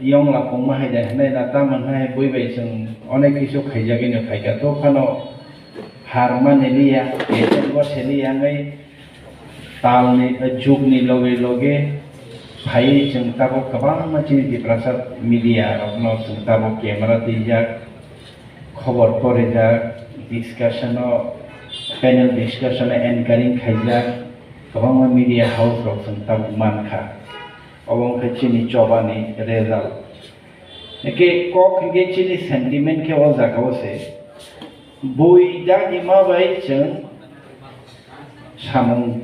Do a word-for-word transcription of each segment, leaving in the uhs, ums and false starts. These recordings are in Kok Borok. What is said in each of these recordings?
Yongla pungma hai de hinai na tamo hinai bui bai chwng onek kisu khaijagwi no phaikha. To phano har mani liya, agent bo se liya wngwi talni, jugni loge loge phaiwi chwng tabuk kwbangma chini Tiprasa media rokno chwng tabuk camera twijak, khobor porijak, discussion o, panel discussion o anchoring khaijak, kwbangma media house rok chwng tabuk mankha. Obo wngkha chini chobani result. Hwnkhe kok hwnkhe chini sentiment khe o jaga o se. Bui dagima bai chwng samung.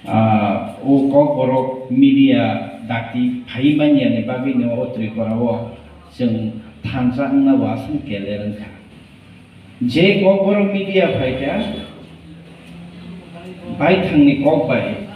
Ah, o kokborok media dakti phai manya ni bagwi no o Tripura o chwng thansa wngna bo aswk keler wngkha. Je kokborok media phaikha, baithangni kok bai,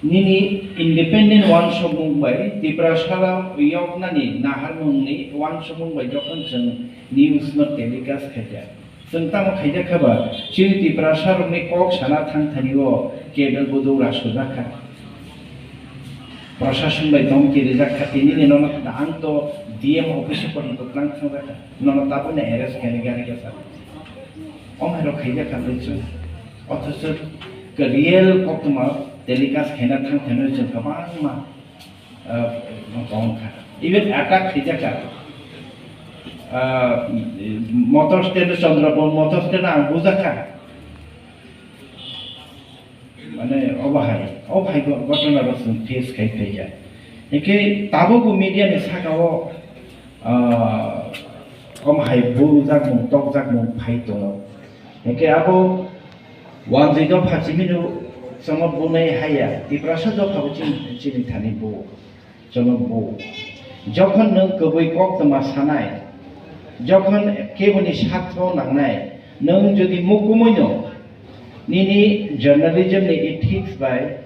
nini independent uansukmung bai, Tiprasa rok yoknani naharmungni uansukmung bai jokhon chwng news no telecast khaikha, chwng tamo khaijak kha ba, chini Tiprasa rokni kok sana thang thani o kebel buduk rasujak kha. Prosason bai domki rijak kha, tini ni nono ang to D M office o porjonto twlang thangjak kha, nono tabukni arrest khainai gari kasa. Omo hai rok khaijak kha tei chwng. Othocho ke real koktwma telecast khaina thang thani chwng kwbangma, ah, tong kha. Even attack khaijak kha. Ah, motor stand, Chandrapur motor stand ang bujak kha. Mane obo hai, obo hai go-, ghotona rok chwng face khai phaikha. Hwnkhe tabukbo media ni saka o, ah, omo hai bujakmung, tokjakmung phai tongo. Hwnkhe abo wanjwi dopha simi no chwngno bunai haya, Tiprasa dopha bo chini, chini thani bo. Chwngno bo. Jokhon nwng kwbwi koktwma sanai, jokhon keboni sartho nangnai, nwng jodi mukumui no nini journalism ni ethics bai,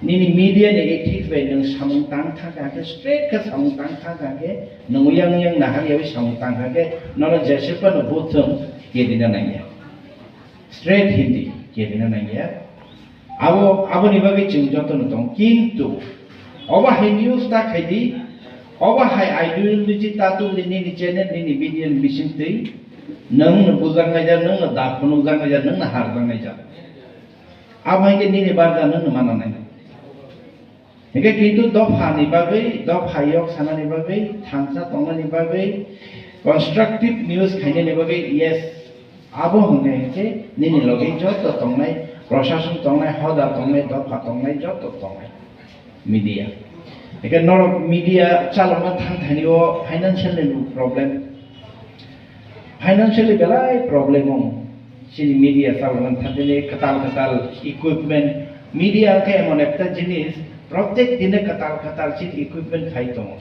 nini media ni ethics bai nwng samung tang thang kha khe, straight khe samung tang thang kha khe, nwng yang yang nahar yawi samung tang kha khe, nono jeswk phano bo thwng kerina nangya. Straight Hindi kerina nangya. Abo, aboni bagwi chwng jotono tong. Kintu obo hai news ta khai di, obo hai ideology ta tubuli nini channel, nini video ni bising twi, nwng no bujak naijak, nwng no da phunukjak naijak, nwng no harjak naijak. Abo hai khe nini barja nwng no mana nai. Hingke kintu dopha ni bagwi, dopha yok sanani bagwi, thansa tongnani bagwi, constructive news khainani bagwi, yes, abo hwnwi hingke nini logi joto tongnai, prosason tongnai, hoda tongnai, dopha tongnai, joto tongnai, media. Hingke norok media chalokna thang thani o financial ni problem. Financially belai problem wng. Chini media chalokna thangtini kwtal kwtal equipment. Media khe emon ekta jinis, protek dine kwtal kwtal chini equipment khai tongo.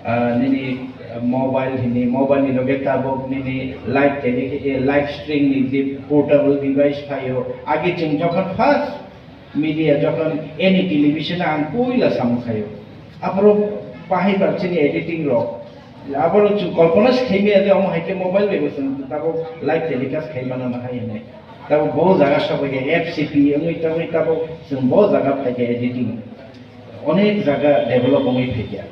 Ah, nini, ah, mobile hini, mobile ni loge tabuk nini live tele, eh, live stream ni je portable device phaio. Age chwng jokhon first media jokhon any television ang puila samung khaio. Aphuru bahai bar chini editing rok. Aphuru chwng kolpona se khaimaya je omo hai khe mobile bai bo chwng tabuk live telecast khai mano na hai hinwi. Tabuk bo jaga sabai khe F C P wngwi tabuk tabuk chwng bo jaga phai khe editing. Onek jaga develop wngwi phaikha.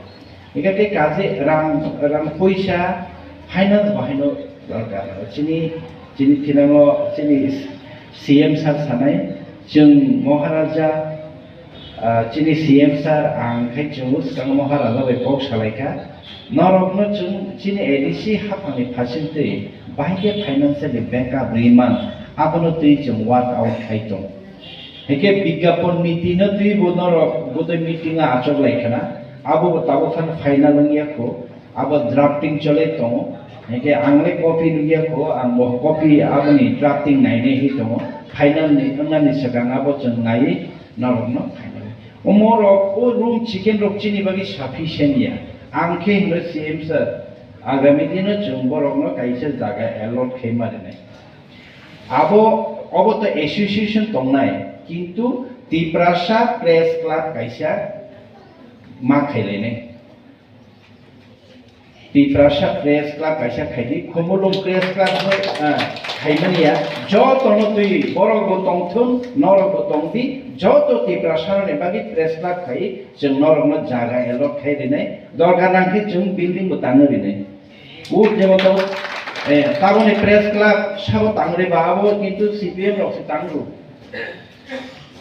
Hingkhe khe kaje rang, rang poisa finance bahaino dorkar. Chini, chini thinango chini C M sir sanai, chwng Maharaja, ah, chini C M sir ang khai chwng swkang Maharaja bai kok salaikha. Norokno chwng chini A D C haphangni phasingtwi bahai khe financially backup ri man, abono twi chwng work out khai tongo. Hingke bigyapon niti no twi bo norok botoi meeting o achok lai khna, abo bo tabuk phano final wngya kho, abo drafting cholai tongo. Hingke ang le copy nukya kho, ang bo copy aboni drafting nainai hi tongo, final ni wngnani swkang abo chwng naiwi norok no final. Omo rok o room chicken rok chini bagwi sufficient ya, ang khe hino C M sir, agami dino chwng borok no kaisa jaga allot khai ma rinai. Abo, obo to association tongnai, kintu Tiprasa Press Club kaisa ma khailainai. Tiprasa Press Club kaisa khaidi, Khumulwng Press Club no, ah, khaimani ya, joto no twi borok bo tongthun, norok bo tongdi, joto Tiprasa ni bagwi Press Club khai, chwng norok no jaga allot khai rinai, dorkar nang khe chwng building bo tangwi rinai. Uk jebo to, eh, taboni Press Club sabo tangri ba abo kintu C P M rok se tangru.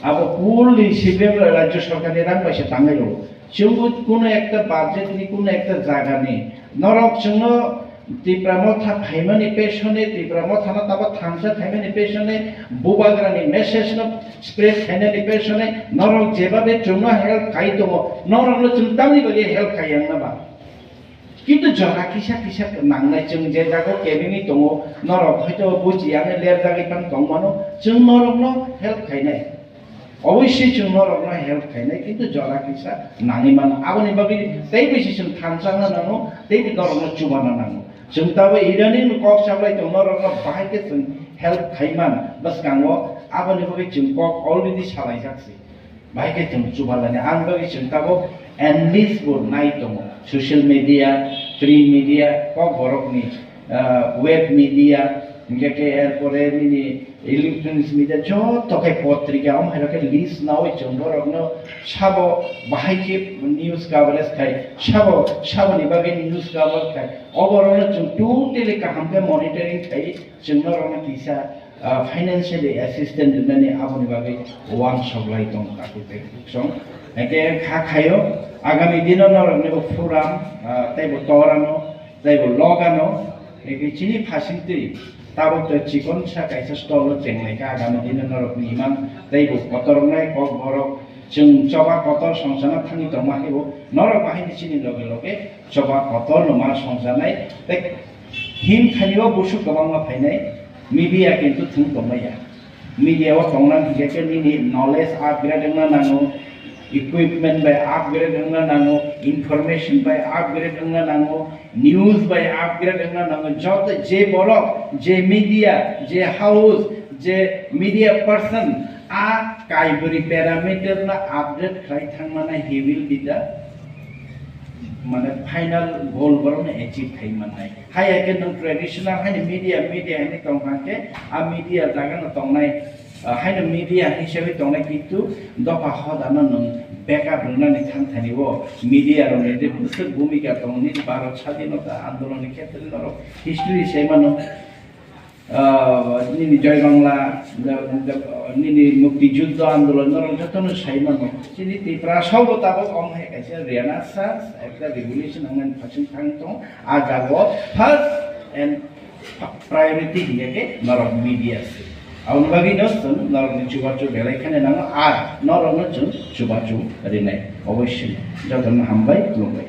Abo fully C P M rajya sarkar ni rang bai se tangwi rwo. Chwng kuno ekta budget ni, kuno ekta jaga ni, norok chwngno Tipra Motha phaimani pesone, Tipra Motha no tabo thansa khaimani pesone, bubagra ni message no spread khainani pesone, norok jebabe chwngno help khai tongo, norok no chwng tamni bagwi help khai yang na ba? Kintu jora kisa kisa nangnai, chwng je jago kebengwi tongo, norok hoito buji ya, ler jagwi phano tong mano, chwng norokno help khainai. Obviously chwng norokno help khainai, kintu jora kisa nangwi mano. Aboni bagwi tei bisi chwng thansa wngna nango, tei norokno chubana nango. Chwng tabuk idani kok sablai tong norokno bahai khe chwng help khaiman bwskango, aboni bagwi chwng kok already salaijak se. Bahai khe chwng chubalani, ang bagwi chwng tabuk endless bo nai tongo. Social media, print media, kok borokni, ah, web media, hingkhe khe erpore nini electronics media, joto khe potrika, omo hai khe list nawi chwng borokno sabo bahai khe news coverage khai, sabo, saboni bagwi news coverage khai, oborokno chwng totally kaham khe monitoring khai, chwng norokno kisa ah, financially assistance rwnani aboni bagwi uansuk lai tongo takhuk tei khuk song. Hingkhe kha khaio, agami dino norokni bo forum, ah, tei bo torano, tei bo logano, hingkhe chini phasingtwi tabuk to chikon sa kaisa stall o chenglai kha, agami dino norokni imang tei bo kotor wngnai kok borok chwng choba kotor songchana thangwi tongma khe bo norok bahaini chini loge loge choba kotor no ma songchanai tei Him thani o busuk kwbangma phainai, media kintu thwng tongmaya. Media o tongna hingkhe khe nini knowledge upgrade wngna nango, equipment bai upgrade wngna nango, information bai upgrade wngna nango, news bai upgrade wngna nango. Joto je borok, je media, je house, je media person, a kaibwrwi parameter no upgrade khlai thangmana he will be the mane final goal borokno achieve khai mannai. Hai hai khe nwng traditional haino media, media hinwi tong kha khe, a media jaga no tongnai, ah, haino media hisabe tongnai, kintu dopha hoda no nwng backup rwnani thang thani o media rok ni je bwswk bhumika tongo nini Bharat Sadhinota Andolon ni khetre norok history sai mano. Ah, nini Joy Bangla, nini Mukti Juddho Andolon, norok jotono sai mano. Chini Tiprasa o bo tabuk omo hai kaisa renaissance, ekta revolution wngnani phasing thang tong. A jago first and priority hiya khe norok media se. Aboni bagwi no chwng norok ni chubachu belai khani nango, ar norok no chwng chubachu rinai. Obossi jotono hambai, khulumbai.